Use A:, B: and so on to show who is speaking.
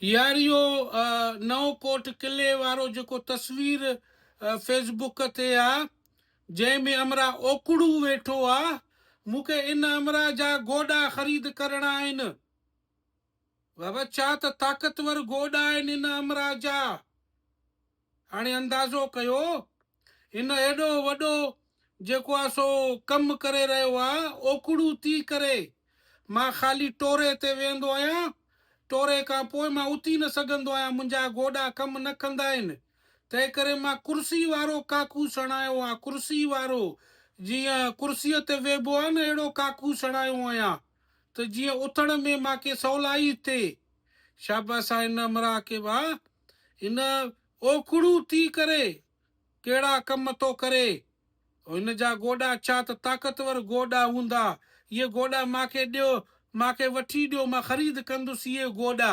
A: يار اهو نئون ڪوٽ قلعي وارو جيڪو تصوير فيس بڪ تي آ جنهن ۾ امرا اوڪڙو ويٺو آ مون کي ان امرا جا گوڏا خريد ڪرڻا آهن. بابا ڇا ته طاقتور گوڏا آهن ان امرا جا. هاڻي اندازو ڪيو هن ايڏو وڏو جيڪو آ سو ڪم ڪري رهيو آ اوڪڙو ٿي ڪري مان خالي ٽوري تي ويهندو آهيان ٽوري کان پوء مان اٿي نه سگهندو آهيان منهنجا گوڏا ڪم نه ڪندا آهن تنهن ڪري مان ڪرسي وارو ڪاڪوس هڻايو آ ڪرسي وارو جيئن ڪرسيء تي ويهبو آ نه اهڙو ڪاڪوس هڻايو آهيان ته جيئن اٿڻ ۾ مان کي سولائي ٿئي. شابس آ هن همراهه کي ڀاء هن اوکڙو ٿي ڪري ڪهڙا ڪم ٿو ڪري. هن جا گوڏا ڇا ته طاقتور گوڏا هوندا. اهي گوڏا مان کي ڏيو، مان کي وٺي ڏيو، مان خريد ڪندس اهي گوڏا.